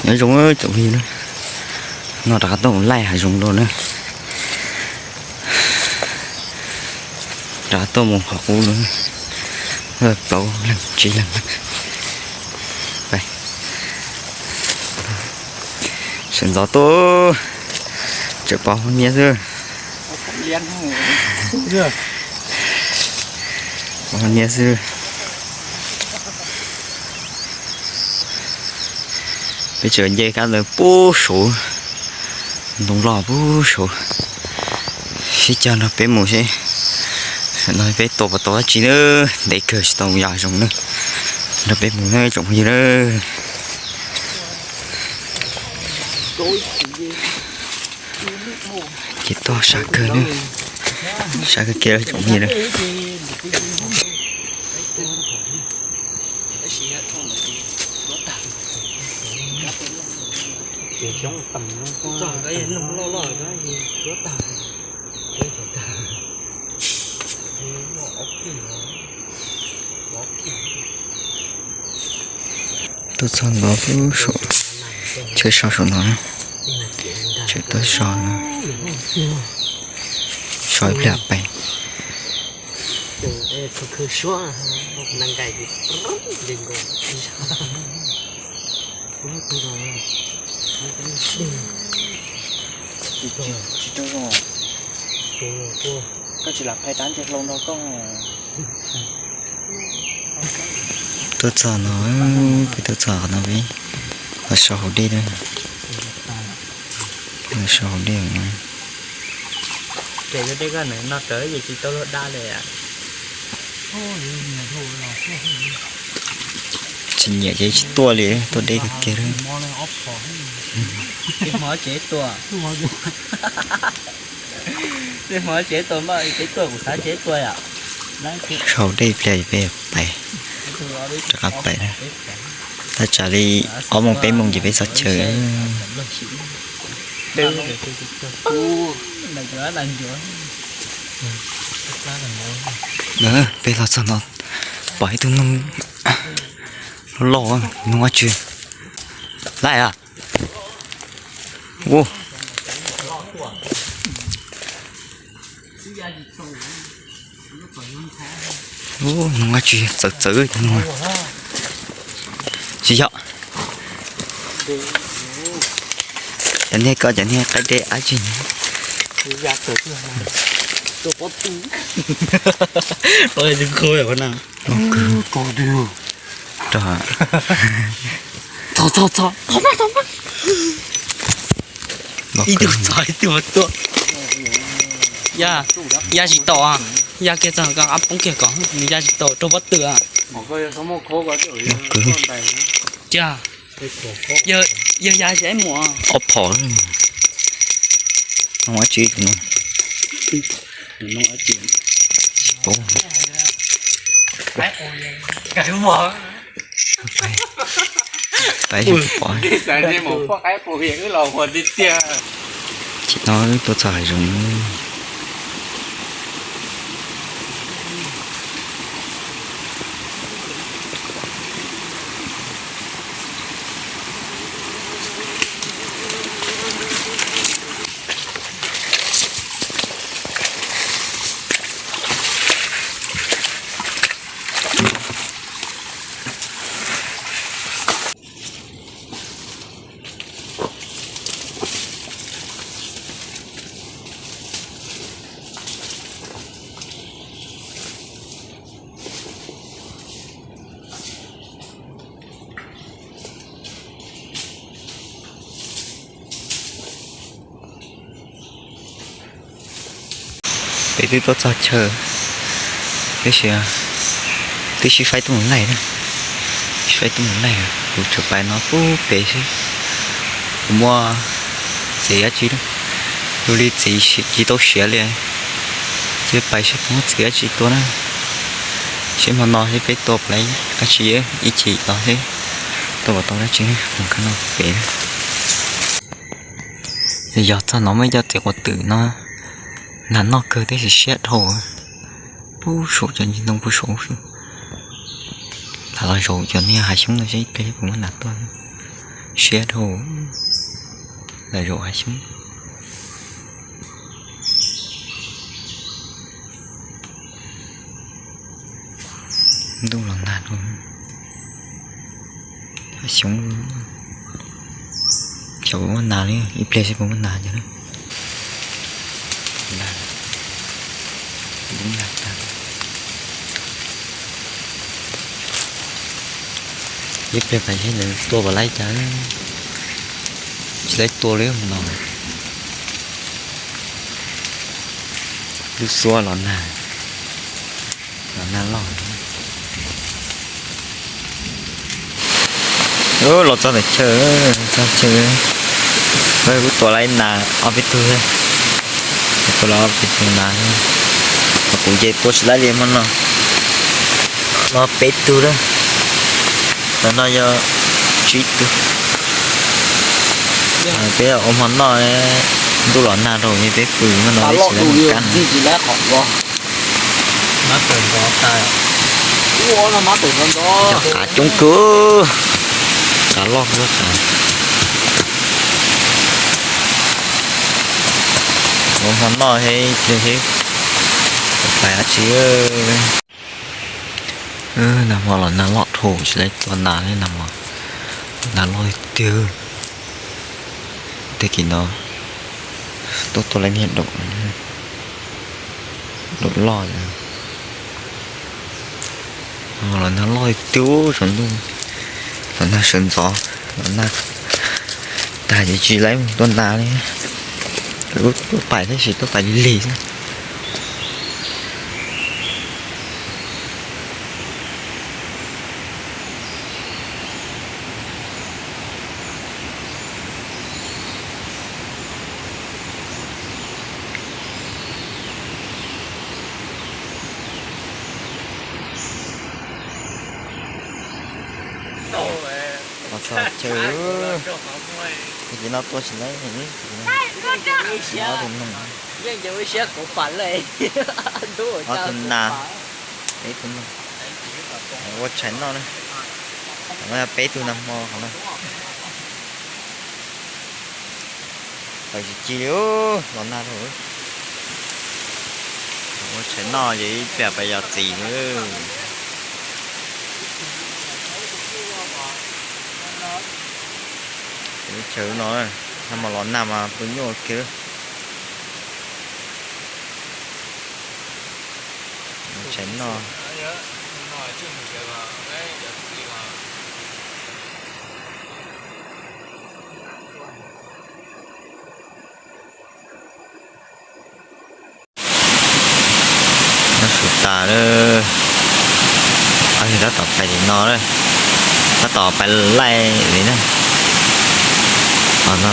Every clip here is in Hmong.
Nyob zoo tsoom phooj ywg na, no rov qab tuaj mus laij hav zoov dua na, rov qab tuaj mus qhov qub dua, plaub leeg tsib leeg. Sawv ntxov tuaj, tseem pom hauv niab xwb, pom hauv niab xwb. Peb tseem nce kab ntawd pub saud, ntoo loj pub saud. Sib cog nrog peb mus seb no peb tua puas tau dab tsi na. Ntev kawg tsis tau mus yos zoov na, nrog peb mus na tsoom phooj ywg na. Ces toj sab kawg na, sab kawg kiag tsoom phooj ywg na. Tuaj txog no, chaw so saum no, chaw tuaj so, so ib pliag pais. Tsis zoo, koj tsis lam phais rab ntseg hlau nrog koj. Tuaj txog no, peb tuaj txog qhov no peb los so haus dej na. Los so haus dej no. Ces dej koj no rawv ces tsis tau luag da li. Tsis nyiam ces tsis tuaj li, tuaj deb kawg kiag. Tsis hmo tsev tuaj, tsis hmo tsev tuaj npaj tsev tuaj kuv xav tsev tuaj yom. So haus dej pliag peb pais, rov qab pais na. Tab tsam li ob moos peb moos ces peb txog chaw. Peb los txog no pom ib tug noog loj loj, noog dab tsi? Laj a. Ua, noog dab tsi txawv txawv no. Tsis yog. Cov niag ko cov niag qaib dej dab tsi? Ib tug txog ib tug tuaj. Ya, ya tsis tau, ya kiag txog ko ab poob kiag ko, nws ya tsis tau, raug pob tw. Cia, yog ya tsis ib muam. Ob phom. Noog dab tsi tus no? Tsis paub. Pais pom. Tsis no wb tuaj txog hav zoov. Peb twb tuaj txog chaw, tab sis twb sib faib tuaj mus laij na, sib faib tuaj mus laij, kuv tsuas pais no pub pem xwb. Kuv muaj txiv dab tsi, yus li txiv tsis tau siav li, cia pais seb puas muaj txiv dab tsi tua na. Seb hmo no seb peb tua puas laij dab tsi, ib chim los seb tua puas tau dab tsi. Mus khab no pem. Yog txog no muaj ib co txiv quav twm no, nas noj kawg tab sis siab dhau. Pub saum cov ntsis ntoo pub saum. Lam los zaum cov niag hav xyoob no seb ib pliag puas muaj nas tuaj. Siab dhau, lawv zaum hav xyoob. Ntuj los nag, hav xyoob, xyov puas muaj nas li, ib pliag seb puas muaj nas cov. Ib pliag pais seb nws tua puas laib cas, tsis laib tua li no. Lub suab los nag, los nag loj. Los txog ntawm chaw, txog chaw, kuv tua laib nas ob peb tug, tua laib ob peb tug nas, kuv ces tua tsis laib li hmo no. No peb tug lawm, ntawm no yog tsib tug. Peb ua hmo noj, ntuj los nag rau peb pw hmo no tsis laib mus kab. Cov qav coob kawg, qav loj kawg qav. Ua hmo noj thiab, pais dab tsi. Nag hmo los nag loj dhau, tsis laib tua nas li, nag hmo nag loj tiag. Tag kis no tuaj tua laib niag daum, daum loj. Los nag loj tiag, saum ntuj, los nag sawv ntxov, los nag tag ces tsis laib mus tua nas li. Tuaj pais tab sis tuaj pais lig lig xwb. Los txog chaw, tag kis no tua tsis laib, tus noog, ob tug nas, ib tug noog, ua tshais noj na. Peb tug nag hmo qhov no. Pais tsis ci li, los nag dhau. Ua tshais noj ces ib pliag pais yos txiv. Chaw no, nag hmo los nag mas pw nyuaj kiag. Tshais noj. Noj su tas lawm, ob yawg tab tom pais li no, tab tom pais laij li na. Qhov no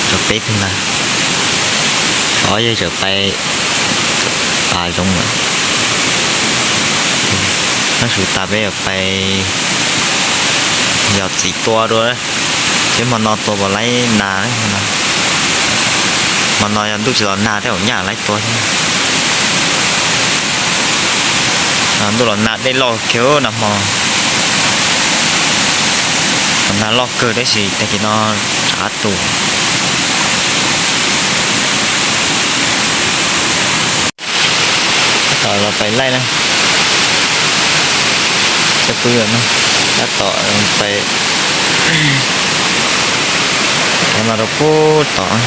tshuav peb tug ntag, ob yawg tseem pais pas zoov lawm. Noj su tas peb yuav pais yos txiv tua dua, seb hmo no tua puas laib nas. Hmo no yog ntuj tsis los nag tej zaum nyaj laib tua thiab. Ntuj los nag dej loj kiag nag hmo. Los nag loj kawg tab sis tag kis no tshav tu. Tab tom los pais laij na. Cov pw no, tab tom pais, no rau pub tom,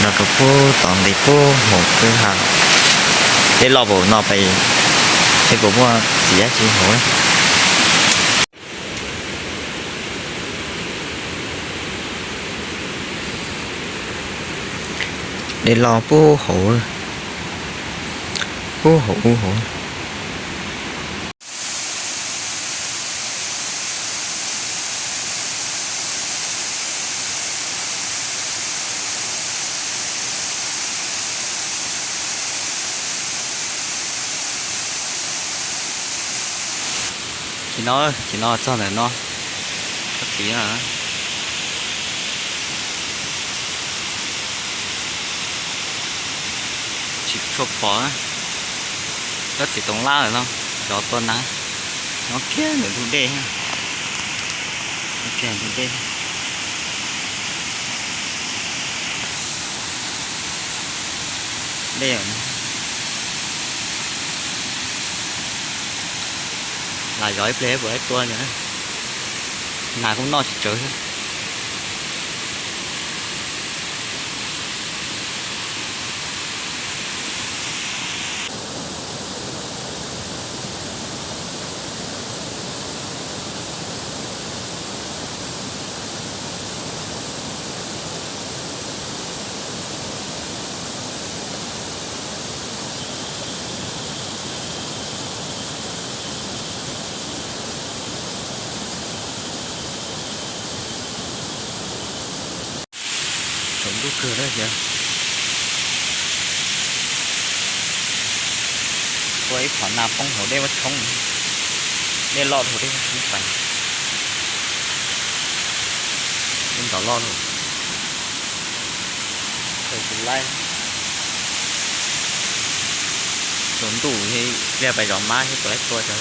no rau pub tom nqis pub hauv kwj ha. Dej loj npaum no pais, seb puas muaj txiv dab tsi hauv. Dej loj pub hauv, pub hauv ub hauv. Ces no, ces no txog ntawm no, txog txiv no. Tsis tshua pom, txog txiv toov lab lawm no, cov tua nas, no kiag ntawm ntug dej, no kiag ntug dej. Dej, lam zov ib pliag puas laib tua, nas kuj noj tsis tsawv thiab. Tsaus ntuj kawg na. Tua ib phom nas poob hauv dej muab tshoob, dej loj dhau dej muab tshoob pais, dej ntov loj dhau. Khaws tsis laib. Tsaus ntuj ib pliag pais zov mab thiab puas laib tua tso.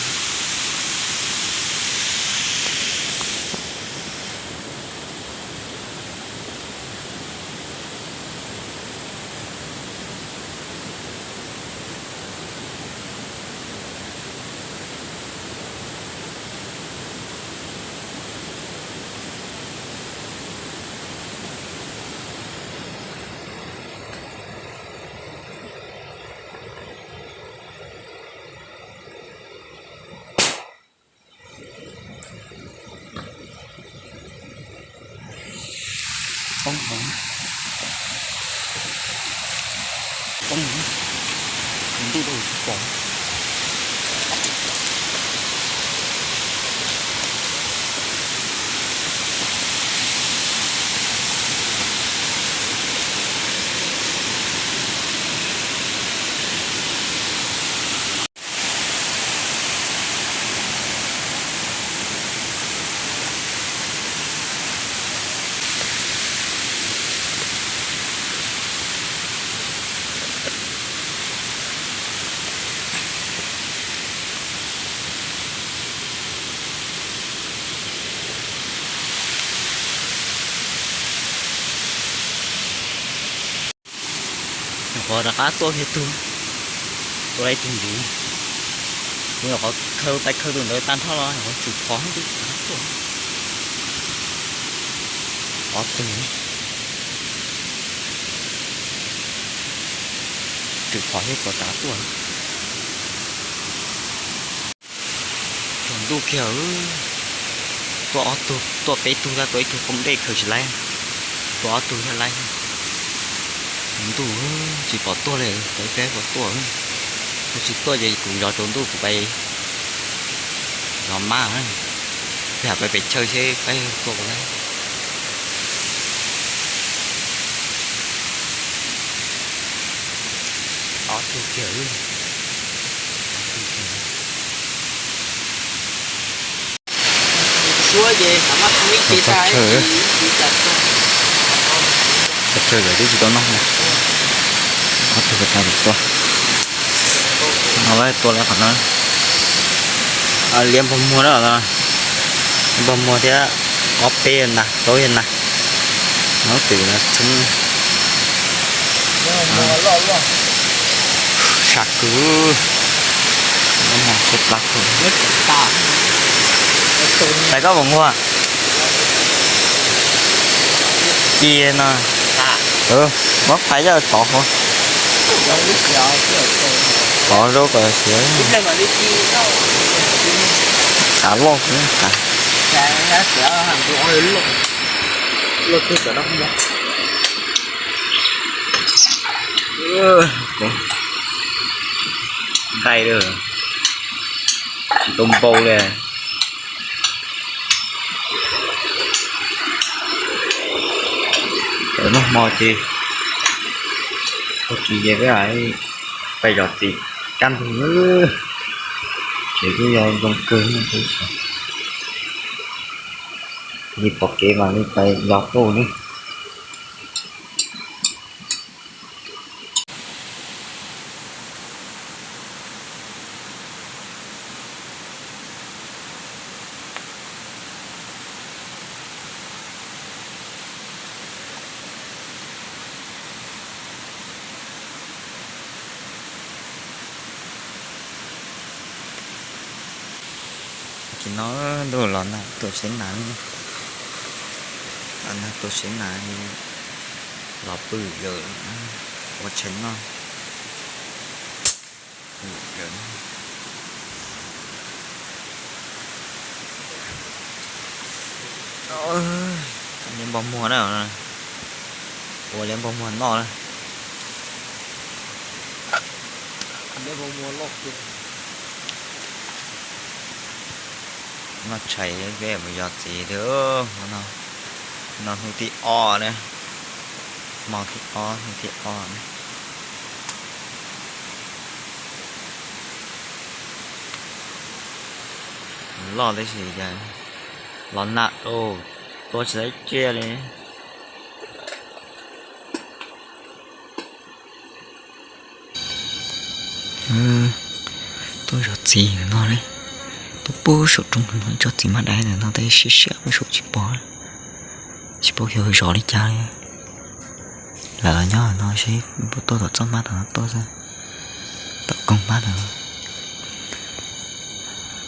Poob, poob, ntuj dau tsis pom. Nyuam qhuav rov qab tuaj kiag tug, tua ib tug ntxiv. Kuv nyuam qhuav khaws tais khaws tus ntawd tag nrho los nyuam qhuav tswm phom twb rov qab tuaj. Ob tug, tswm phom thiab rov qab tuaj. Tsaus ntuj kiag, tua ob tug, tua peb tug thiab tua ib tug poob dej khaws tsis laib, tua ob tug thiaj laib. Tsaus ntuj tsis pom tuaj li, tos ib pliag puas tuaj. Yog tsis tuaj ces kuv zov tsaus ntuj kuv pais zov mab, peb pais pem chaw seb peb tua puas laib. Ob tug kiag, ob tug kiag. Txog chaw, txog chaw lawm twb tsis tau noj li. Ob tug ko tas tua, no tua li qhov no, liab npog muag na, liab npog muag thiab ob peb na, plaub yog na. Nub twm no txheeb, sab kawg, nub hmo tsheb plab kawg. Tais koj puas nquag? Ci no, muab phais coj tov hauv, tov zaub kom siav, tav loj, tav nqaij lawm, tsis tau npau li. Cov noj hmo ces, tag kis ces peb pais zov txiv kaj ntug, ces kuj yog zoo kawg. Li pom kev mas li pais zov tuaj ne. Ces no ntuj los nag tuaj seb nas, los nag tuaj seb nas, los pw lawm, ua tshais noj. Liab npog muag na, ua liab npog muag noj na. Noj tshais peb mus yos txiv thiab. No hnub thib ob na, hmo thib ob, hnub thib ob na. Loj tab sis cas los nag, tua tsis tau tsiaj li. Tuaj zov txiv no li, tuaj pub saum roob no tso txiv maj daiv ntawm no tab sis siab siab pub saum tsis pom, tsis paub xyov zov li cas li. Lawv los nyob no seb puas tuaj tom txoj mab tom no tuaj xwb, tom koog mab ntawd.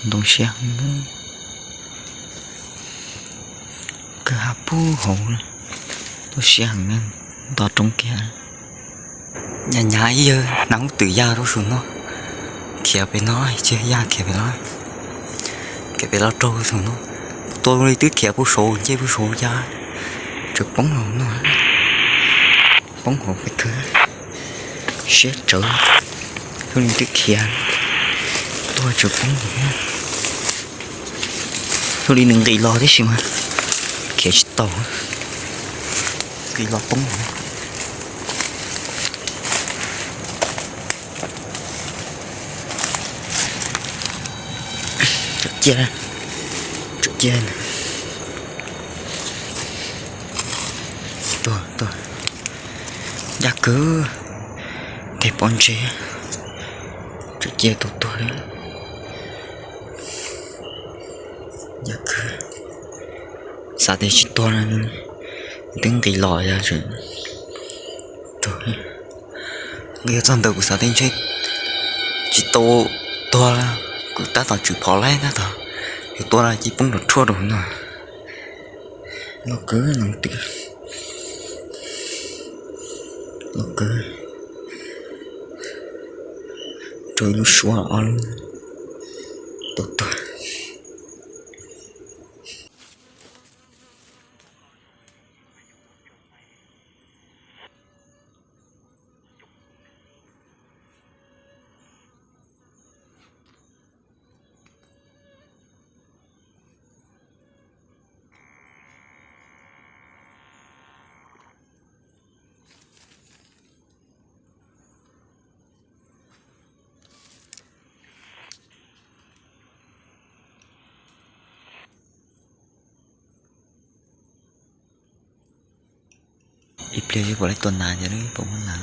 Ntoo siab heev, kwj ha pub hauv, tuaj siab heev, nto roob kiag. Nyhav nyhav ib yawg hnav lub twm yaj rau saum no, khiav pem no, cia yaj khiav pem no, khiav pem los raug saum no. Tua li twb khiav pub saud, nce pub saud cas tseem poob hauv no, poob hauv peb thwv, siab tsawv. Thiaj li twb khiav, tua tseem poob hauv. Thiaj li nws nqis los tib si mas khiav tsis tau, nqis los poob hauv. Tso cia, tso cia. Tuag, tuag. Ncaj kawg, tej pob ntseg, tso cia tus tuag li. Ncaj kawg, xav tias tsis tuag no, twb nqis los yog tuag. Nqis txog ntawd kuv xav tias ntshe tsis tau tuag, kuv tab tom tshwm phom laib tab tom, yog tua los cia poob rau rhuaj rau no. Loj kawg no twm, loj kawg, rau ib lub suab ob lub, tua tuag. Ib pliag xwb puas laib tua nas ces puas muaj nas.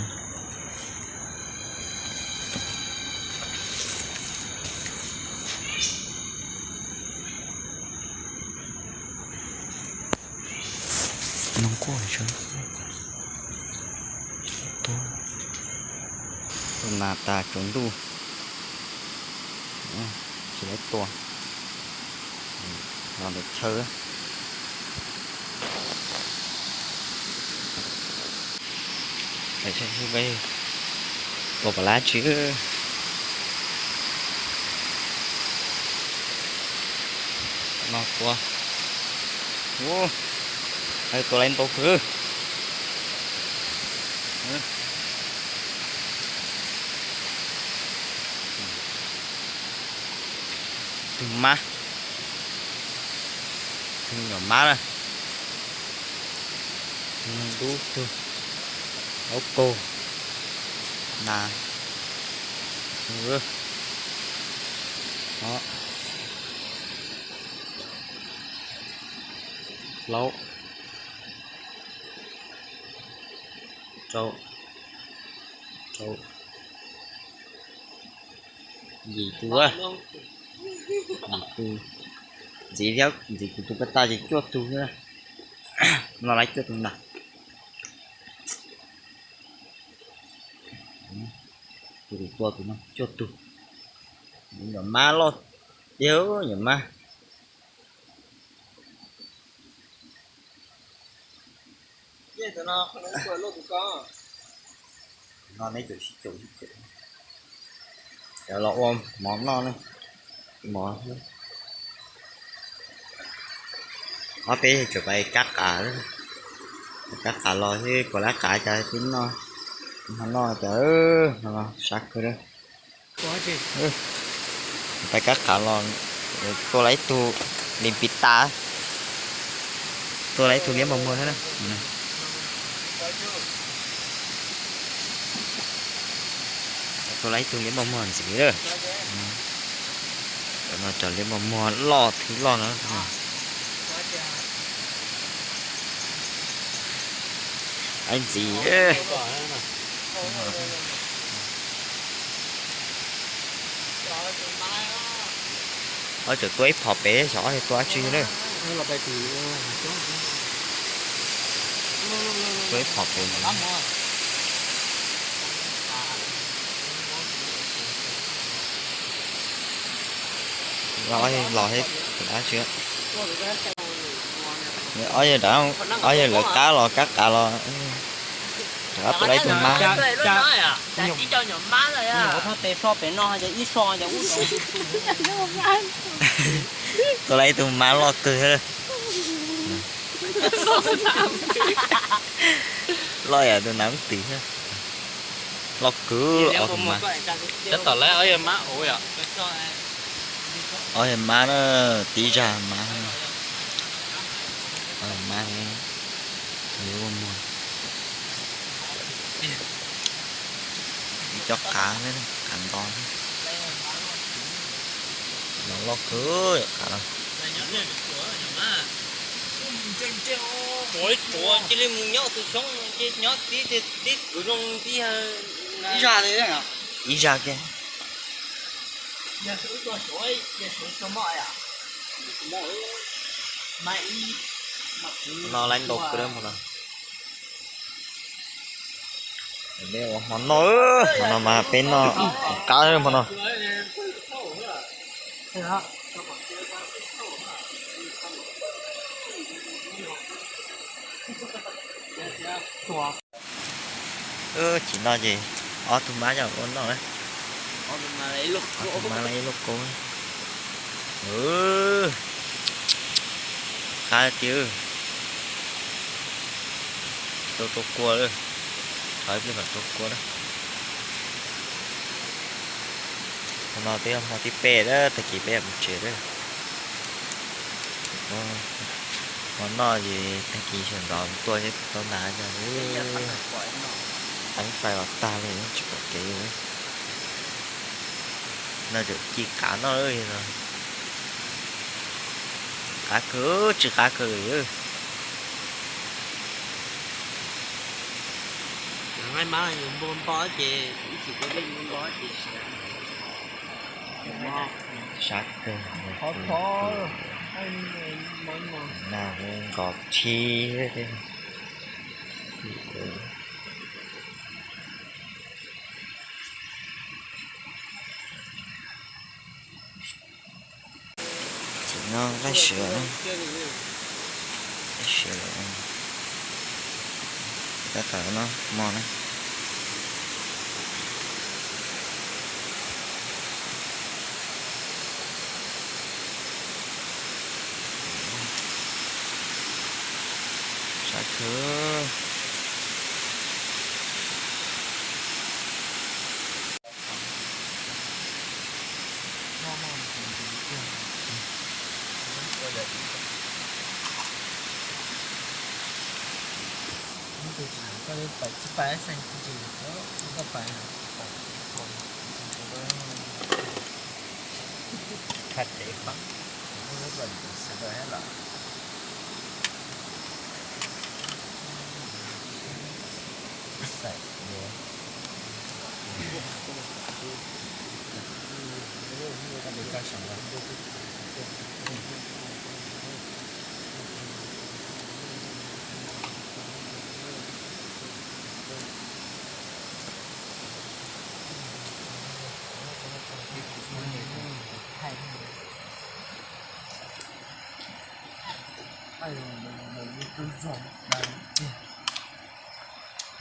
Noog quaj, tua nas tas tsaus ntuj, tsis laib tua, los ntawm chaw. Tua pom lab tsi. No tua, tua lab ntau kawg. Tug mab, tug nyuam mab na, tug noog dub, tug laub kaug, nas, plaub, rau, rau, yim tus, yim tus, ntxiv thiab ntxiv kuv tus ko taw ces cuaj tug, no lawv cuaj tug ntag. Kuv tus tua tus no cuaj tug. Nyuam mab loj tiag, nyuam mab. No neb caum sib caum sib caum. Cov los ua mov noj ne. Mov, ob peb tseem pais kab qav, kab qav los xwb, kuv lab qav cas peb noj, noj cas no sab kawg. Pais kab qav los, tua lawv ib tug lim piv tas, tua lawv ib tug liab npog muag thiab. Tua lawv ib tug liab npog muag ntxiv lawm. Cov no cov liab npog muag loj thib loj no. Aib ntxiv. Ob tseem tua ib phom pem, xyov ob tug tua dab tsi na. Tua ib phom pem. Los, los thiab, dab tsi. Ob yawg, ob yawg lawv qab los kab qav los, rov qab tua lawv ib tug mab. Tua lawv ib tug mab loj kawg thiab. Loj yam tus nav twm thiab. Loj kawg ob tug mab. Ob yawg mab na, tib zag mab. Ob yawg mab, ua muag. Ib co qav, qav nto. Los loj kawg qav no. Ua ib tsuav cia li mus nyob tus xyoob ces nyob tib tib kwv zoo tib. Ib zag kiag. No lawv ntau kawg hmo no. Peb ua hmo noj, hmo no mas peb noj qab hmo no. Chim no ces ob tug mab coj ua noj na. Ob tug mab loj kub. Qab tiag. Rau rau kua lawm. Qhov ib pliag mam rau kua na. Hmo no twb yog hmo thib peb lawm, tag kis peb yuav mus tsev lawm. Hmo noj ces tag kis sawv ntxov mus tua seb puas tau nas cas li. Teeb fais los tag li tsis pom kev li. No tseem ci qav noj lawm no. Qab kawg, tsis qab kawg li. Sab kawg. Nas nkos tshib. Txiv no nqaij siav, nqaij siav, tab tom no hmo na. Sab kawg.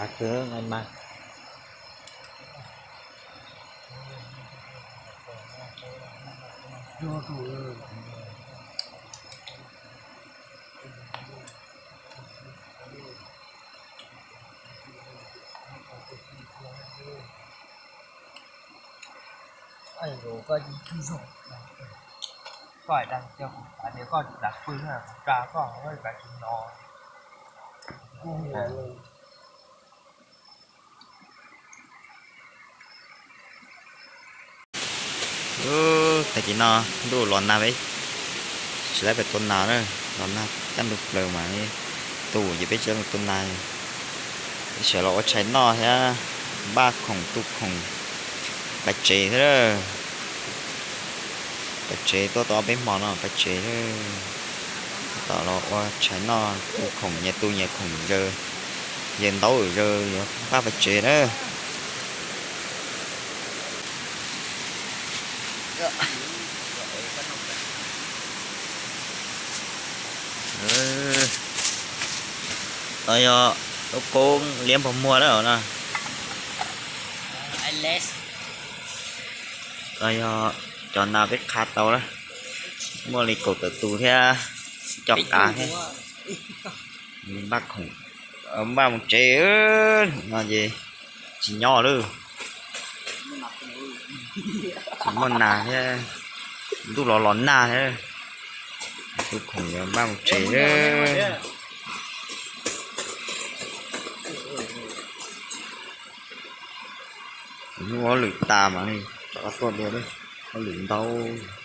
Kwv, koj tsis tau pw, kuv tsa koj, kuv tsis hnov. Tag kis no ntuj los nag, peb tsis tau pem tua nas na, los nag caj ntuj plaws mas tu ces peb tsis tau tua nas, peb sawv los ua tshais noj thiab npaj khoom tu khoom pais tsev thiab. Pais tsev tuaj tau ob peb hmo no pais tsev, tom los ua tshais noj tu khoom, nyias tu nyias khoom, zaws ntaub zaws yuav npaj pais tsev na. Yog lub koob liab npog muag lawm no. Yog cov nas peb qha tau na, muaj li kaum tawm tus thiab, coj qav thiab. Npaj khoom, npaj mus tsev no ces tsis nyob lawm. Tsis muaj nas thiab, ntuj los los nag thiab. Tu khoom yuav npaj mus tsev. Hnub ob lwm tas mas rov qab tuaj dua, ob lwm ntaub.